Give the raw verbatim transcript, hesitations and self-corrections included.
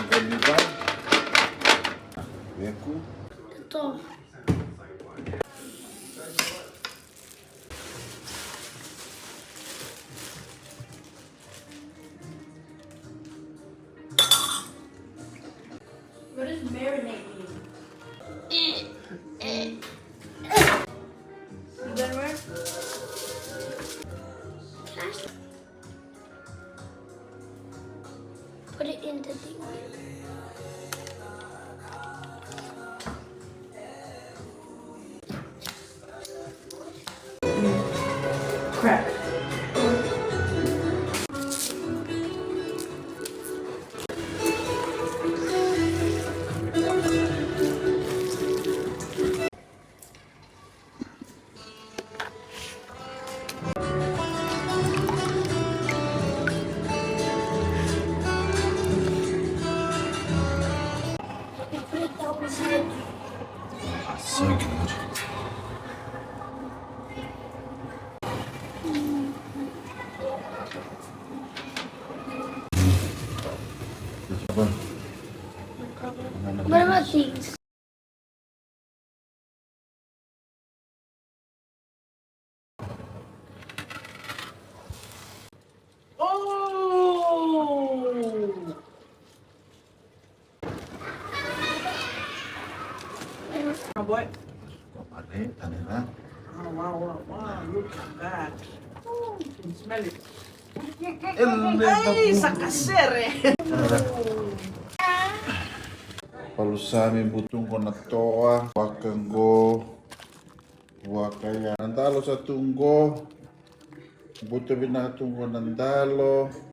Galiva. Veku. Toto. What does marinate mean? You gonna work? Put it in the thing. Crack. What about these? Oh! Oh, boy. Oh, wow, wow, wow. Look at that. Oh, you can smell it. Ei, sa kasere. Palusami butu qo na toa, vaka qo, vaka ya. Na dalo sa tu qo. Buta vinaka tu qo na dalo.